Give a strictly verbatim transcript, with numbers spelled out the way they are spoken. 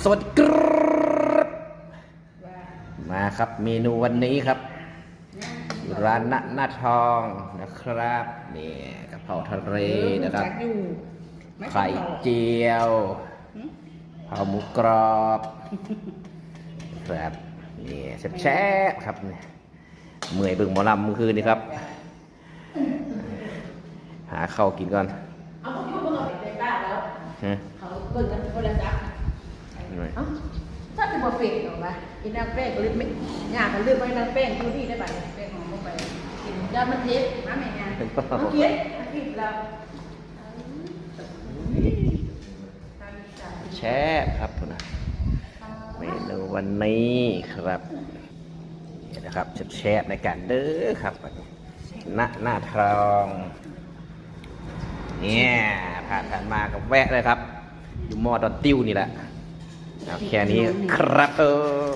สวัสดีครับ มาครับ เมนูวันนี้ครับ อยู่ร้านณ หน้าทองนะครับ นี่กะเพราทะเลนะครับ อยู่ ไข่เจียว เผาหมูกรอบ ครับ นี่แซ่บๆครับ นี่เมื่อยเบิ่งหมอลำเมื่อคืนนี้ครับ หาข้าวกินก่อน เอาพวกยูทูบเบอร์ไปบ้านแล้ว ฮะ เขาเบิ่งกันโทรศัพท์ นี่ เอ้าถ้าจะบอกเปลี่ยนหรอวะอีนางแป้งก็เลยไม่อยากกันเลือกไว้นางแป้งอยู่นี่ได้ไหมแป้งหอมลงไปกินแล้วมันเผ็ดมาแม่งานโอเคอาทิตย์แล้ว แซ่บครับผมนะ เมนูวันนี้ครับ นี่นะครับแซ่บๆในการเด้อครับ ณ หน้าทอง เนี่ยผ่านผ่านมาก็แวะเลยครับ อยู่มอดอนติ้วนี่แหละ เอาแค่นี้ครับเออ